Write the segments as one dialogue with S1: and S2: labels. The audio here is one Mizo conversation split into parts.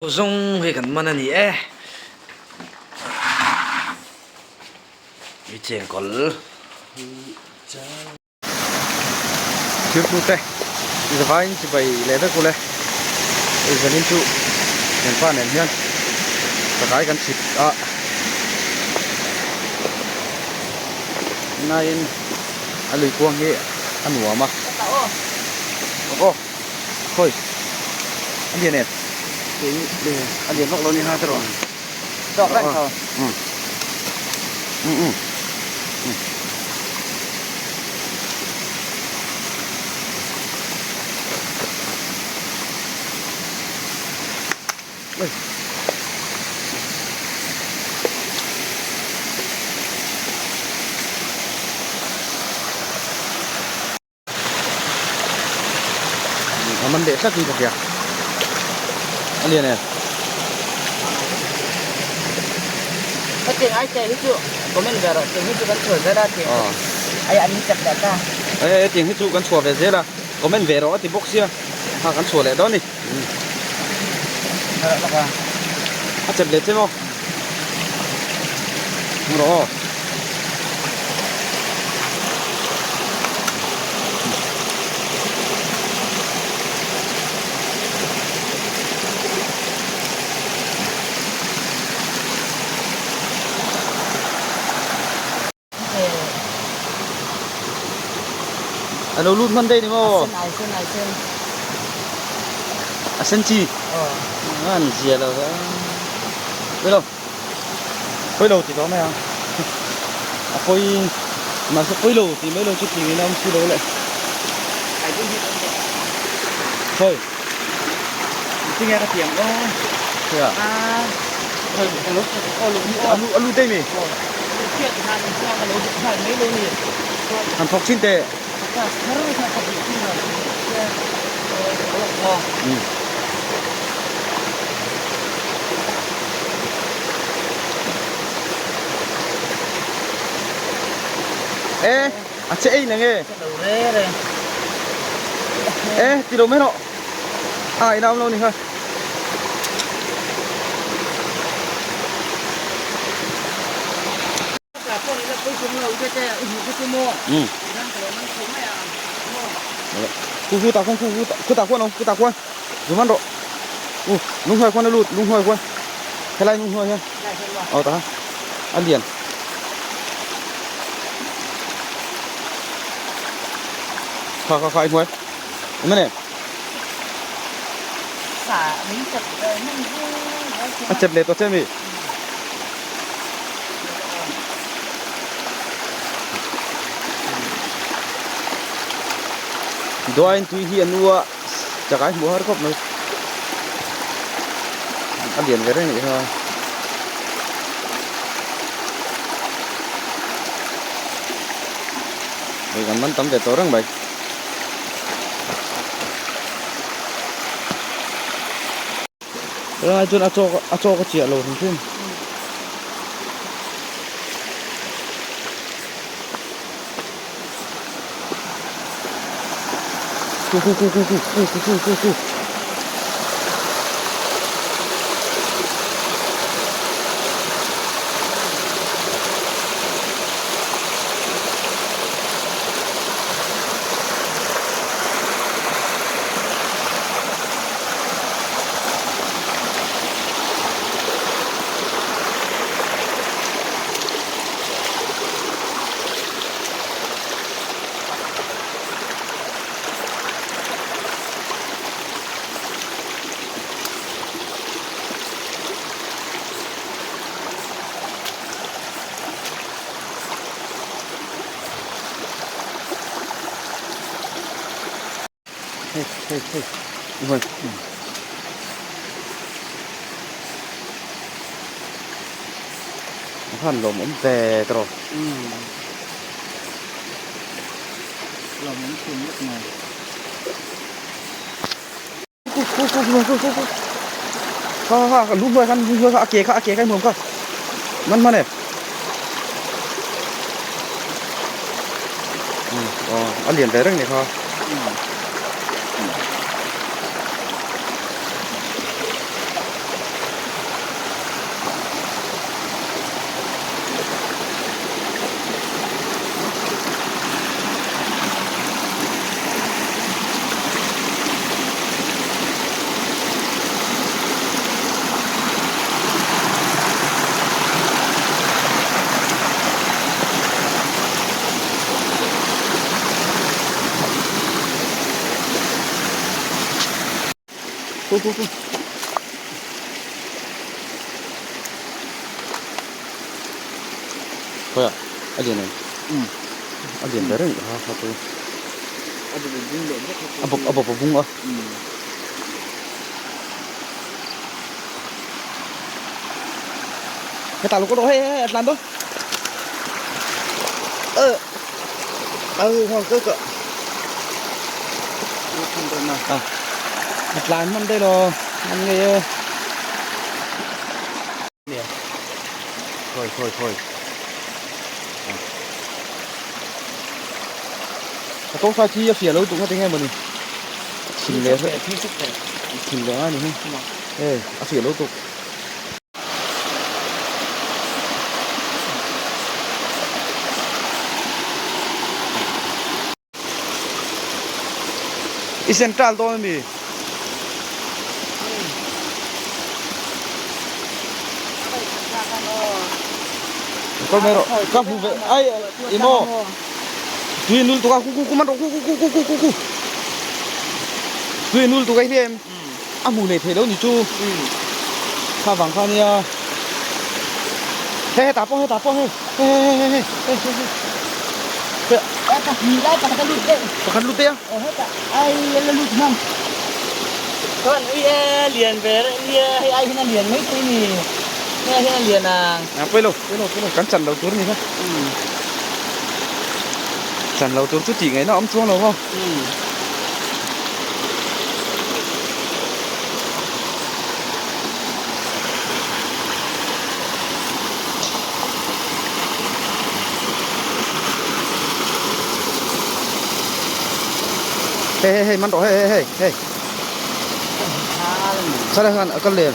S1: Zawng hi kan man a ni e. I chengkawl. Thirtute zavaiin chibai leh vek ule hei zanin chu thianpa nen hian chakai kan chhit a tunlaiin a lui kuang hi a nuam a aw khawi a lian em a lian vak lo a ni ha tiraw A man leh tlat in ka hria a lian em.
S2: Hetiang ai che hi chu comment ve rawh tiang hi chu kan chhuah zel a tiang ai an chep leh ta.
S1: Hei tiang hi chu kan chhuah ve zel a comment ve rawh a ti bawk sia kha kan chhuah leh dawn a ni. A chep leh che maw? Rawh aw. A lo lut hman daih ni maw?
S2: A sen ai sen ai sen.
S1: A sen chi?
S2: Aw.
S1: An zia lo ve. Pawilo. Pawilo ti tawh mai ang. A pawi mahse pawilo ti mai lo chu tling in a awm si lo le.
S2: Ai bul hi kan teh.
S1: Khawi.
S2: Tinge ka tiang aw.
S1: Khawi
S2: a. Khawi ka lo aw lo hi aw.
S1: A lu a lu daih mi.
S2: Aw. Chiat han chuan ka lo duh nghal mai lo ni.
S1: Han thawk chin teh.
S2: Ka thar kha ka duh chin lo.
S1: Um. E a che ei nge.
S2: Lo re re.
S1: E ti lo mai rawh. A ina awm lo ni kha. Um. Khu khu tah khuan khu khu khu tah khuan awm khu tah khuan zu man rawh. U lung hnuai khuan a lut lung hnuai khuan helai lung hnuai hian aw tah a lian. Kha kha kha i hnuai awm em? A chep leh tawh che mi? Duain tui hi a nu a chakai hmuh har khawp mai a lian ve reng anih kha. Hei kan man tam ve tawh reng mai. Tunlai chuan a chawk a chawk a chiah lo hrim hrim. Ku ku ku ku ku ku ku ku ku ku. Hei hei hei ui a khan lawm awm ve tawh
S2: lawm awm thin ngawt mai.
S1: Ku ku ku ku ku ku ku kha kha kha lu hnuai khan lu hnuai kha a ke kha a ke kha i hmuam kha man hman e aw a lian ve reng ni kha Khu khu khu. Khoya a lian em?
S2: Um.
S1: A lian ber anih kha kha chu.
S2: A bawp a bung leh vek
S1: A bawp a bawp a bung a.
S2: Um.
S1: Hetah lo kawt rawh hei hei a tlan dawn. Ơ ơ ka ka. A tlan hman daih lo an ngei e. Khawi khawi khawi. A tawng sai khi a fiah lo tuk ngawt eng emawni. Thin leh thin leh a ni hi. Hei a fiah lo tuk. I central dawn ami? Kal mai rawh ka hmu ve ai emaw tui nul tuk a ku ku ku man rawh ku ku ku ku ku ku ku tui nul tuk a hi em a hmu nei thei lo ni chu kha vang kha nia hei hetah pawh hetah pawh hei hei hei hei hei hei hei hei hei
S2: Ai pahnih lai pakhat a lut daih.
S1: Pakhat lut daih a?
S2: Aw hetah ai a la lut hman. Chuan ui e lian ve reuh nia hei ai hian a lian mai thei ni. Hei ai hian a lian ang.
S1: A pawi lo pawi lo pawi lo kan chan lo tur a ni kha. Chan lo tur chu tih ngaihna a awm chuang lo maw? Hei hei hei man rawh hei hei hei hei Sao đây hàn con liền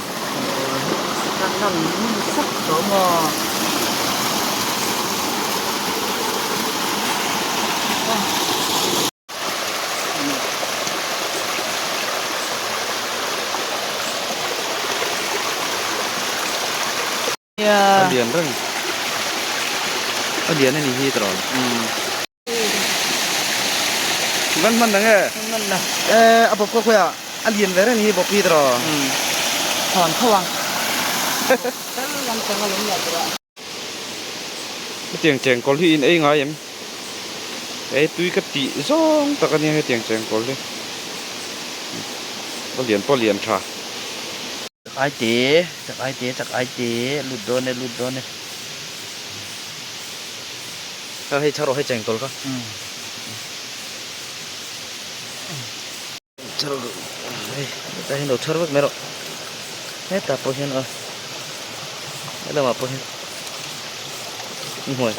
S1: A lian reng a lian a ni hi tawh van hman dang e e a bawp khaw khawiah a lian ve reng hi bawp hi tawh
S2: thawn tho ang
S1: hetiang chengkawl hi in ei ngai em ei tui ka tih zawng tak a nia hetiang chengkawl hi a lian pawh a lian tha.
S2: Chak ai te, chak ai te, chak ai te, lut dawn e, lut dawn e.
S1: Kha hei chhar rawh hei cheng tawl kha. Chhar rawh hei hetah hian lo chhar vek mai rawh. Hetah pawh hian a helamah pawh hian hmuai.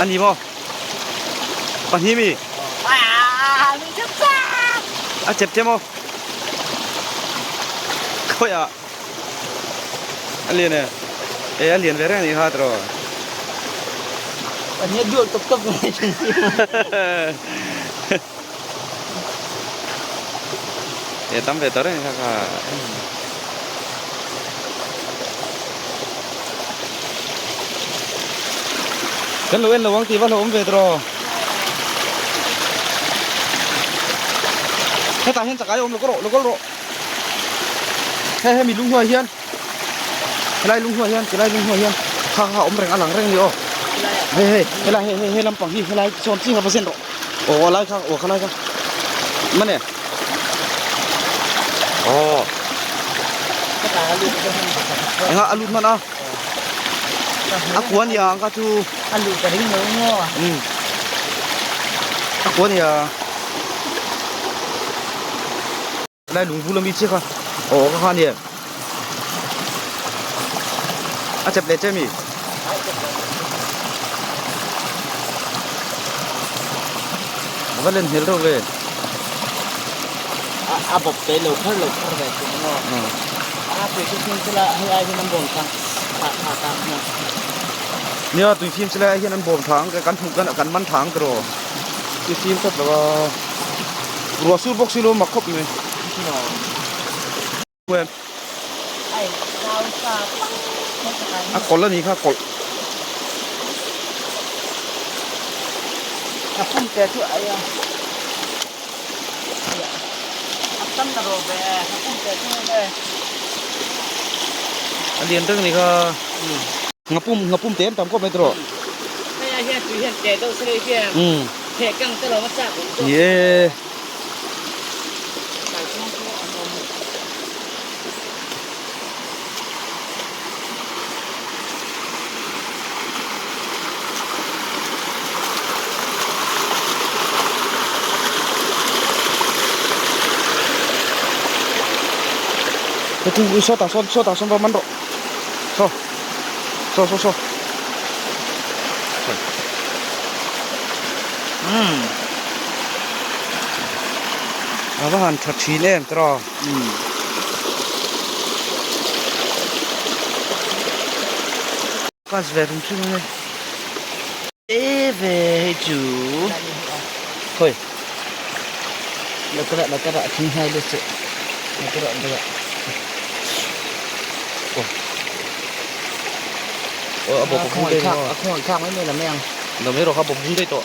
S1: A ni maw? Pahnih mi? A chep che maw? Khawiah a lian e. E a lian ve reng a nih kha tiraw?
S2: Pahnih a duak tawp tawp mai.
S1: E tam ve ta reng kha kha. Kan lo en lo ang tih va hlauhawm ve tawh. Hetah hian chakai a awm lo ka rawh lo kal rawh. Hei hemi lung hnuai hian helai lung hnuai hian tilai lung hnuai hian kha kha awm reng a lang reng a ni aw. Hei hei helai hei hei lampang hi helai sawn chi kha va zen rawh. Aw a lai kha aw kha lai kha mane aw enga a lut hman a a kua nia ang kha chu
S2: a lut ka ring lo maw
S1: um a kua nia Lai lung bul ami chiah kha aw ka kha ania a chep leh che mi a va len hmel reuh ve
S2: a bawp te lo phar lo phar ve chu maw a tui chu fim sela hei ai hian an bawm thang tha tha ta na
S1: nia tui fim sela ai hian an bawm thang kan hmuh kan kan man thang tiraw tui fim tlat lo a. Ruah sur bawk si lo mak khawp mai. A kawlh a nih kha kawlh.
S2: Ka pum te chu ai a a tam na rawh ve ka pum te chu nge.
S1: A lian reng ni kha. Ngapum ngapum te an tam khawp mai tawh.
S2: Hei ah hian tui hian teh deuh se lei hian theh kang te lo ma chak awm zawk.
S1: Ni e.
S2: Kai chuang pawh an awm.
S1: Sawtah sawn sawtah sawn va man rawh saw saw saw saw a va han tha thin em tiraw. Class ve rum hrim ange.
S2: E ve hei chu.
S1: Khoi.
S2: Lo ka lo ka ra thing hai le chu. Lo ka ra ba.
S1: Oh. Oh, abo ko hung dei.
S2: A khong khang mai la meng.
S1: Lo mai ro kha bo hung dei to.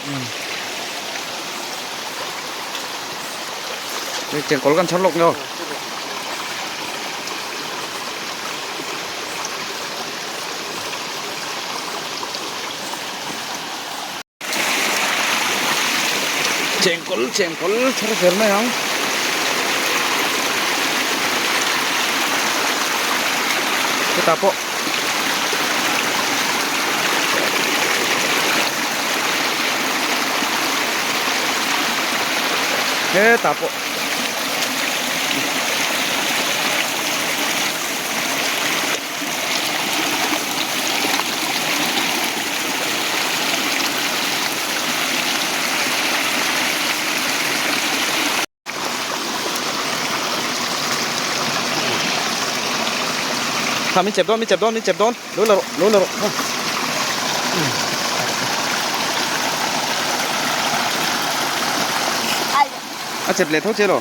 S1: Chengkawl kan chhar lawk nge aw. Chengkawl chengkawl chhar zel mai ang. Hetah pawh hetah pawh Kha min chep dawn min chep dawn min chep dawn lo la rawh lo la rawh a chep leh tho che lo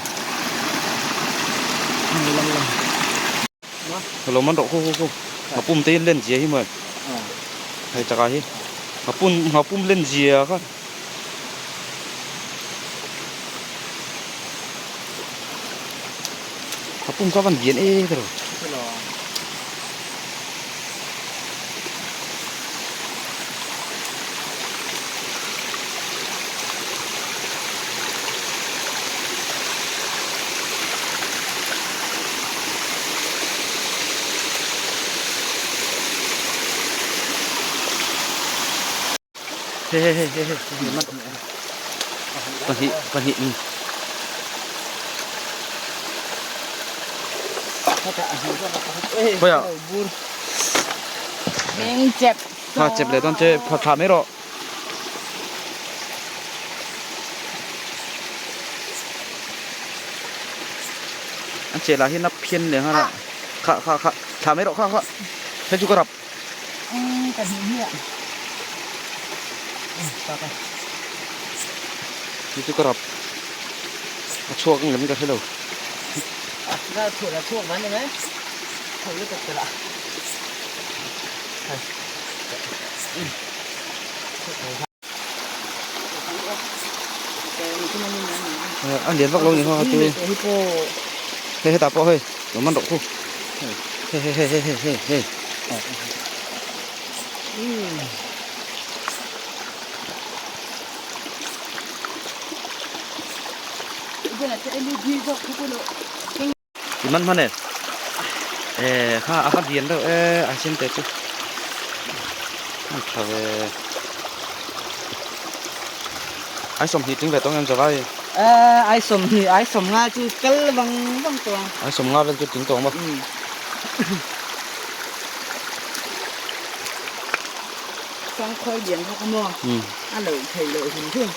S1: lo man rawh khu khu khu ngapum te in len zia hi maw hei chakah hi ngapum ngapum len zia kha. A pum kha van lian e ka ro. Hei hei hei hei hei man pahnih pahnih um khawiah kha chep leh dawn che pha thlah mai rawh. An cheh lah hian a phian leh nghal a kha kha kha thlah mai rawh kha kha hei chu ka rap. Chu chu ka rap a chhuak ang lem ka hre lo. A lian vak lo ni kha chu hei hetah pawh hei lo man rawh khu hei hei hei hei hei hei I man hman e eh kha a va lian deuh e a sen te chu a tha ve ai sawmhnih tling ve tawng em zawai
S2: eh ai sawmhnih ai sawmnga chu kal vang vang tawng
S1: ai sawmnga vel chu tling tawng maw
S2: Sangkhawi lian bawk a maw a loh theih loh hrim hrim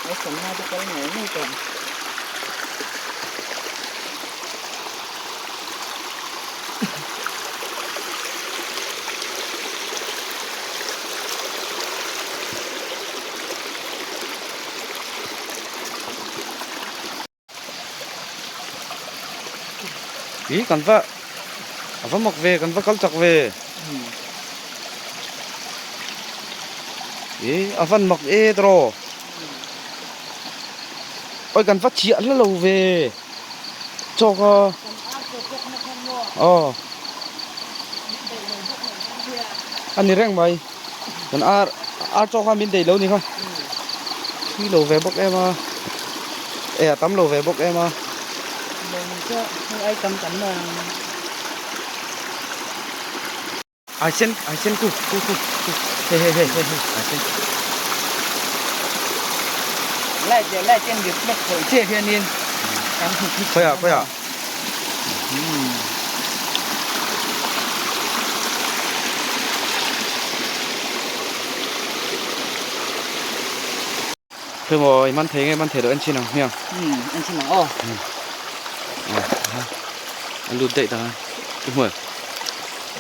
S2: ai sawmnga chu kal ngei ngei tawng.
S1: Ih kan va a va mak ve kan va kal chak ve ih a van mak e tawh. Oi kan va chiah hla lo ve chawk a. Aw. A ni reng mai. Kan ar ar chawk kha min dei lo ni kha. Thui lo ve bawk em a. E a tam lo ve bawk em a. Ai sen ai sen ku ku ku ku hei hei hei hei hei ai sen.
S2: Light leh light en reflect khawih chiah hianin kan hmu khi
S1: Khawiah khawiah. Khawimaw i man thei nge man thei loh en chin ang hmiang.
S2: En chin ang aw.
S1: A lut daih ta i hmuh em?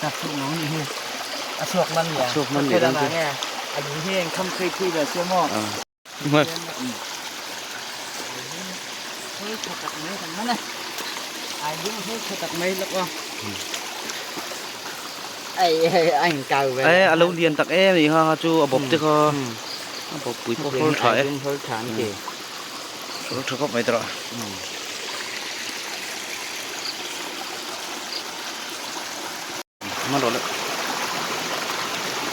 S2: Ta chhuak lo ni hi. A chhuak man nia.
S1: A chhuak man nia dan chu.
S2: A lung hi eng kham khei thui ve sia maw.
S1: I hmuh em?
S2: Hei tha tak mai kan man a. Ai lung hei tha tak mai lawk aw. Ai hei a in kau ve.
S1: Ai a lo lian tak em ni kha chu a bawp te kha. A bawp pui pawh hrawl tha e.
S2: Hrawl tha an ti.
S1: Hrawl tha khawp mai tawh. Man rawh le.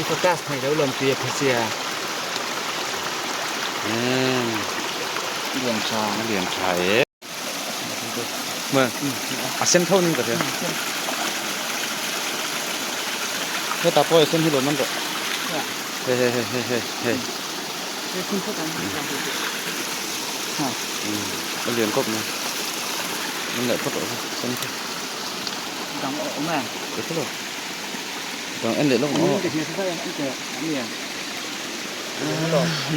S2: I focus thei lo lawm tui a phasia. Lian tha.
S1: A lian tha e. A sen tho ning ka hria. Hetah pawh a sen hi lo man rawh. Hei hei hei hei hei hei. A lian khawp mai. Man leh phawt rawh sen kha.
S2: Dang a awm em?
S1: Ka hre lo. Dang en leh lawk ang aw.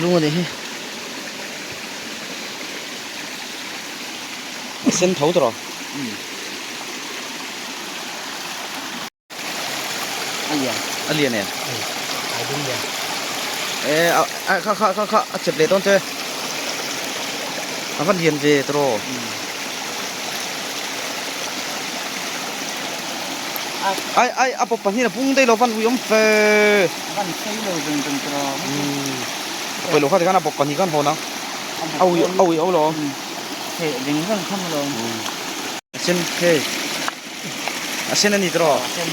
S1: Lung a nih hi. A sen tho tawh.
S2: A lian.
S1: A lian em?
S2: Ai dum lian.
S1: E a kha kha kha kha a chep leh dawn che. A va lian ve tawh. Ai ai a pawp pahnih a pung daih lo van ui awm fe.
S2: A van sei lo zung zung tawh.
S1: A pawilo kha tikhan a bawp pahnih khan hawn ang. A ui a ui au lo.
S2: Heh ring reng tham lo.
S1: A sen hei. A sen a ni tawh.
S2: A sen.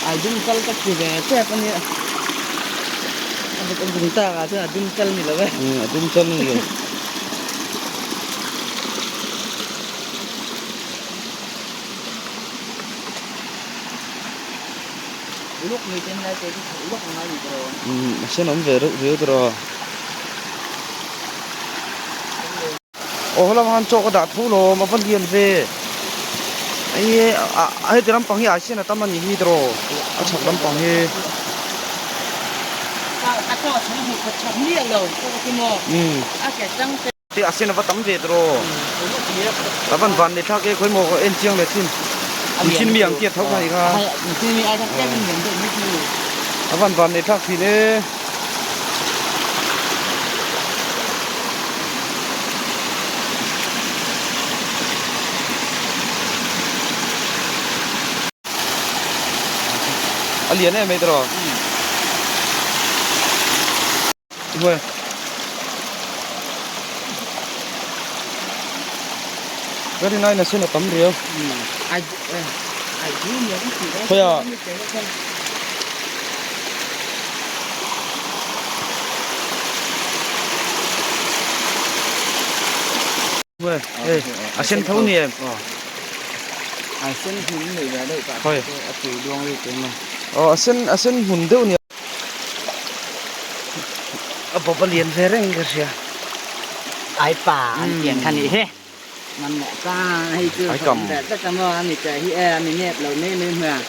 S2: Ai dum kal ka ti ve tep a nia. A bawp a bung tak ah chuan a dum kal ni lo e.
S1: A dum kal ni lo.
S2: Uluk ni ten lai te chu uluk ang ngai ni tawh.
S1: A sen awm ve reuh riau tawh. Aw helama khan chaw ka dah tho lawm a va lian ve hei a heti lampang hi ai sen a tam a nih hi tawh a chhak lampang hi. Te a sen a va tam ve tawh a van van leh thlak e khawi maw ka en chiang leh thin mihring mi ang tiat tho kha a nih kha a van van leh thlak thin e. A lian em mai tawh Hmui. Ka rin aiin a sen a tam riau. Khawiah. Hmui. Hei a sen tho ni em?
S2: A sen hmun nei ve deuh tah a tui luang ri teng a.
S1: Aw a sen a sen hmun deuh ni. A bawp a lian ve reng ka hria.
S2: Ai pa an pian kha nih hi. Man mawh ta hei chu
S1: Ai kam.
S2: Tak a maw a mi che hi e a mi nep lo mai mai hmel.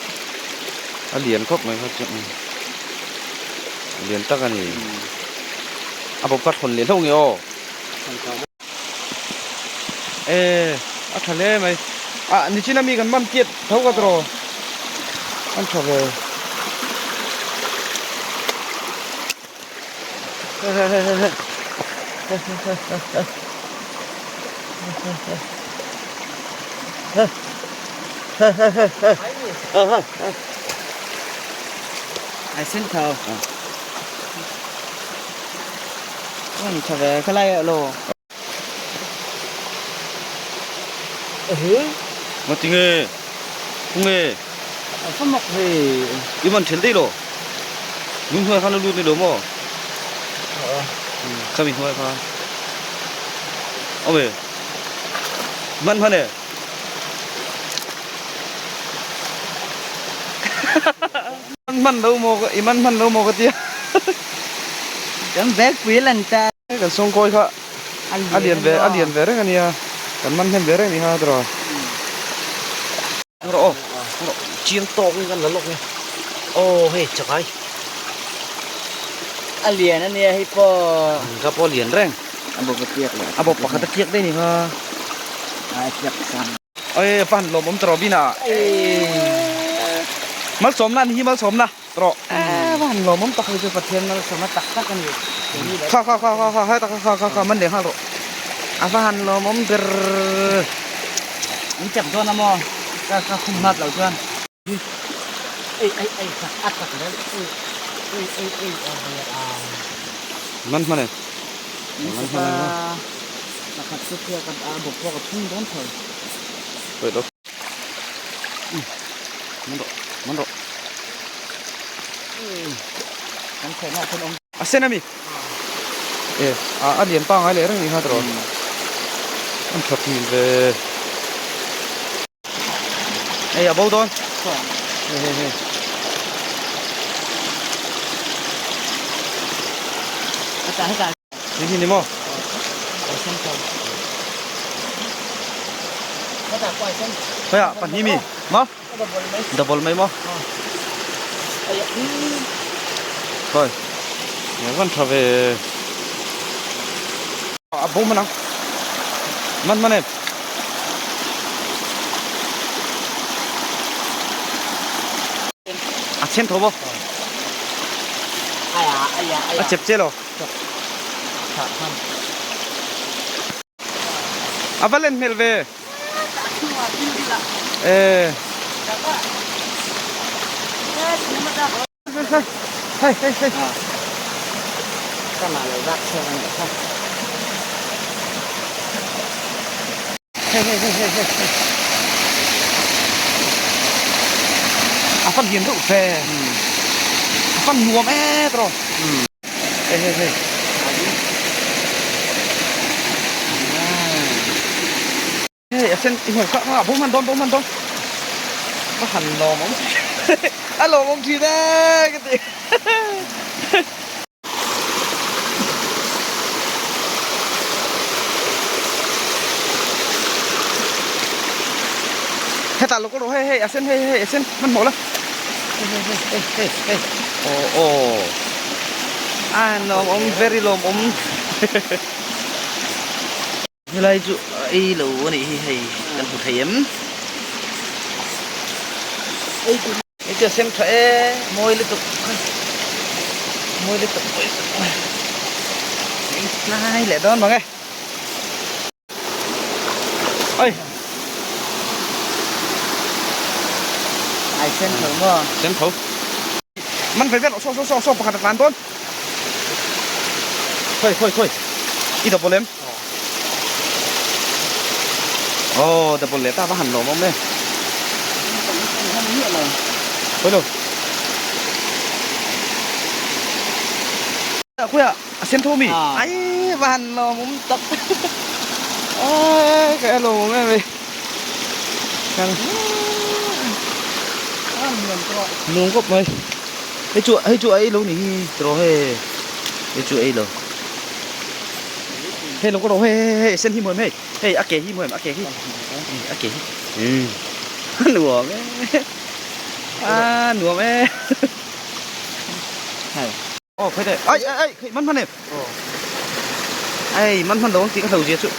S1: A lian khawp mai kha chu. A lian tak a ni. A bawp kha thawn leh hlauh nge aw. E a tha hle mai. Ah nichin ami kan man tiat tho ka tawh. An tha ve.
S2: Ai sen tho. An tha ve khalai lo.
S1: Nga tinge? Khunge?
S2: A fa mak hei.
S1: I man ṭhel daih lo. Lung hnuai khan a lut ni lo maw? Khami hnuai khan. Awe. Man hman e. Man hman lo maw i man hman lo maw ka tia.
S2: Kan bag pui lan ta.
S1: Kan sawngkawi kha a lian ve a lian ve reng a nia. Kan man hnem ve reng ni kha tiraw. Rawh aw rawh chiang tawk in kan la lawk nge. Aw hei chakai.
S2: A lian a nia hei pawh.
S1: Ka pawh a lian reng.
S2: A bawp a tliak leh.
S1: A bawp pakhat a tliak daih ni kha.
S2: A tliak sang.
S1: Oi pa han lawm awm ta rawh Bina. Malsawmna a ni hi malsawmna rawh.
S2: Pa han lawm awm tak hi chu Pathian malsawmna tak tak a ni.
S1: Kha kha kha kha kha hai tak kha kha kha man leh nghal rawh.
S2: A va han lawm awm ber. Min chep dawn a maw? Ka ka khum hnat loh chuan. Ei ei ei tak a tak rel ei ei ei ei a ve a.
S1: Man hman e.
S2: Man hman e. Pakhat chu khiak a bawk pawh ka thung dawn tho.
S1: Wait lo. Man rawh man rawh.
S2: Kan khawhna ah khawn awm.
S1: A sen a mi. E a a lian pangai leh reng ni kha tawh. An tha thin ve. Ei a bo dawn. Hei hei hei. Hei hi ni maw? Hei ah pahnih mi maw? Double mai maw? Thôi, nhớ con trở về. À, bố mà nào. Man man em. A chen tho maw? A chep che lo. A va len hmel ve. E. Hei hei hei. Hei hei hei hei hei. A fan hian deuh fe. A fan nuam e tawh. Hei hei hei. Hei a sen i hmuh kha kha bo hman dawn bo hman dawn. Ka han lawm awm a lawm awm thin e ka ti. Hetah lo ka rawh hei hei a sen hei hei a sen hmanhmawh la. Hei hei hei hei hei hei aw aw a lawmawm very lawmawm. Helai chu a ei lo a nih hi hei kan hmu thei em. Hei chu a sem tha e mawi lutuk mawi lutuk mawi lutuk tlai leh dawn mang e. Oi.
S2: Ai sen tho maw?
S1: Sen tho. Man ve vel saw saw saw saw pakhat a tlan dawn. Khawi khawi khawi. I double em? Oh, double leh ta va han lawm awm e. Khawi lo. Khawi ah a sen tho mi? Ai va han lawm awm tak. Ai ka lawm awm em ei. Kan nuam khawp mai. Hei chu hei chu a ei lo ni hi tiraw hei hei chu a ei lo. Hei lo ka rawh hei hei hei sen hi hmuh em hei hei a ke hi hmuh em a ke hi a ke hi a nuam e a nuam e aw khawi deh ai ai ai khawi man hman em ai man hman lo ang tih ka hlo zia chu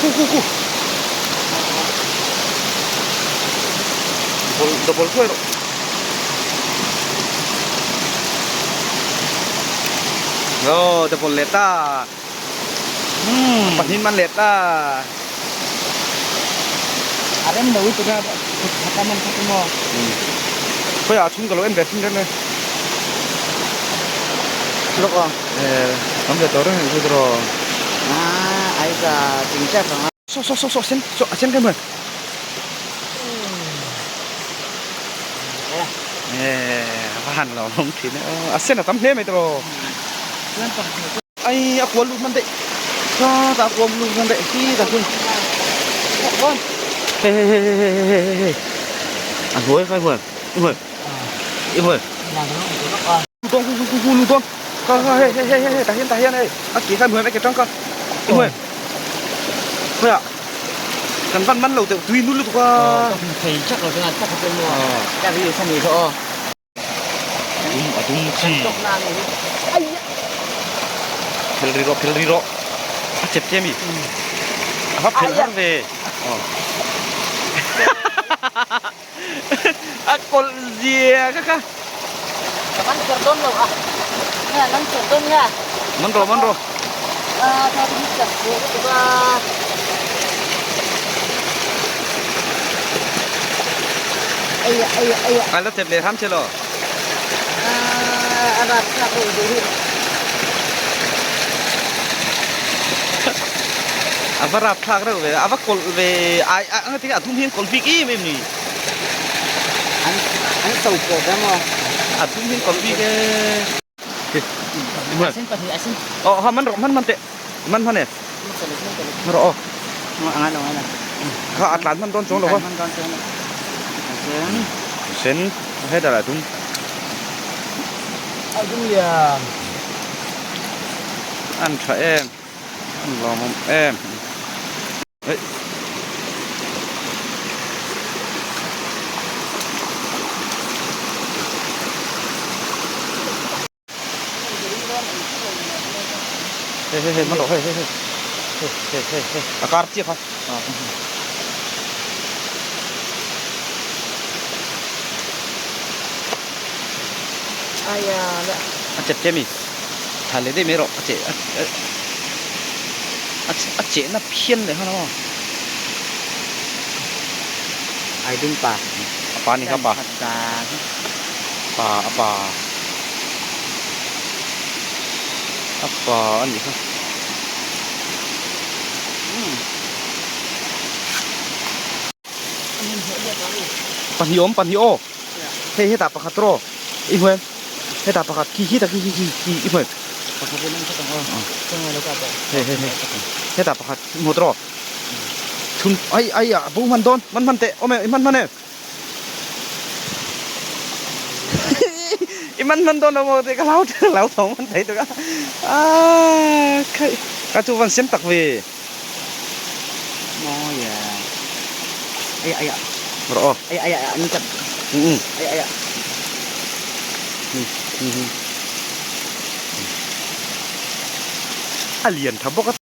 S1: Ku ku ku. Bol double thuai rawh. Oh, double leh ta. Pahnih man leh ta.
S2: A rem lo lutuk a, kut khat a man khat emaw.
S1: Khawiah a chhung ka lo en ve thin reng e.
S2: Lawk aw.
S1: Eh, tam ve tawh reng ang chu tiraw.
S2: Ah, ai. Hei ka ting tep ang a.
S1: Saw saw saw saw a sen saw a sen ka hmuh eh a va han lo awm thin e aw a sen a tam hle mai tawh ai a kual lut hman daih sawtah a kual lut hman daih hi tah hian hei hei hei hei hei hei hei a hnuai kha i hmuh i hmuh i hmuh Tawng khu khu khu lu tawn kha kha hei hei hei hei tah hian tah hian hei a ke kha hmuai mai ke tang kha i hmuai khawiah kan van man lo teuh tui nul lutuk a
S2: thei chak lo chuan tak chu maw ka ri sa ni thaw
S1: a dum chi phel ri rawh phel ri rawh a chep che mi a va phel har ve A kawlh zia kha kha.
S2: Ka man kher dawn lo a. Nge man kher dawn nge.
S1: Man rawh man rawh.
S2: A tha chu chak ve lutuk a. Ai ai ai.
S1: A la chep leh hram che lo.
S2: A a rat thlak reuh duh hi.
S1: A va rap thlak reuh ve a va kawlh ve ai a anga tinge a dum hian kawlh bik em em ni
S2: an an so pawh ve maw
S1: a dum hian kawlh bik e
S2: a sen pahnih a sen
S1: aw ha man rawh man man teh man hman e man rawh aw
S2: angai lo angai lo
S1: kha a tlan hman dawn chuang lo va
S2: hman dawn chuang lo a sen
S1: sen header a dum
S2: a dum lian
S1: an tha em An lawmawm em. Hey. Hey hey hey man rawh hey hey hey. Hey hey hey hey. A kar chiah kha.
S2: Aya le.
S1: A chep che mi. Thla leh daih mai rawh a cheh a chehna phian leh nghal a
S2: Ai dum pa
S1: a pa ni kha pa pa a pa a pa a nih kha pahnih awm pahnih aw hei hetah pakhat rawh i hmuh em hetah pakhat khi khi khi khi khi i hmuh em hei hei hei hetah pakhat i hmuh tawh thun ai ai ah bo hman dawn hman hman teh awm em i hman hman em i hman hman dawn lo maw tih ka hlau hlau thawng hman thei tuk a a khai ka chu van sem tak ve.
S2: Mawi a. Ai ai a.
S1: Rawh aw.
S2: Ai ai a an chap.
S1: Um.
S2: Ai ai a.
S1: Um um. A lian tha bawk a.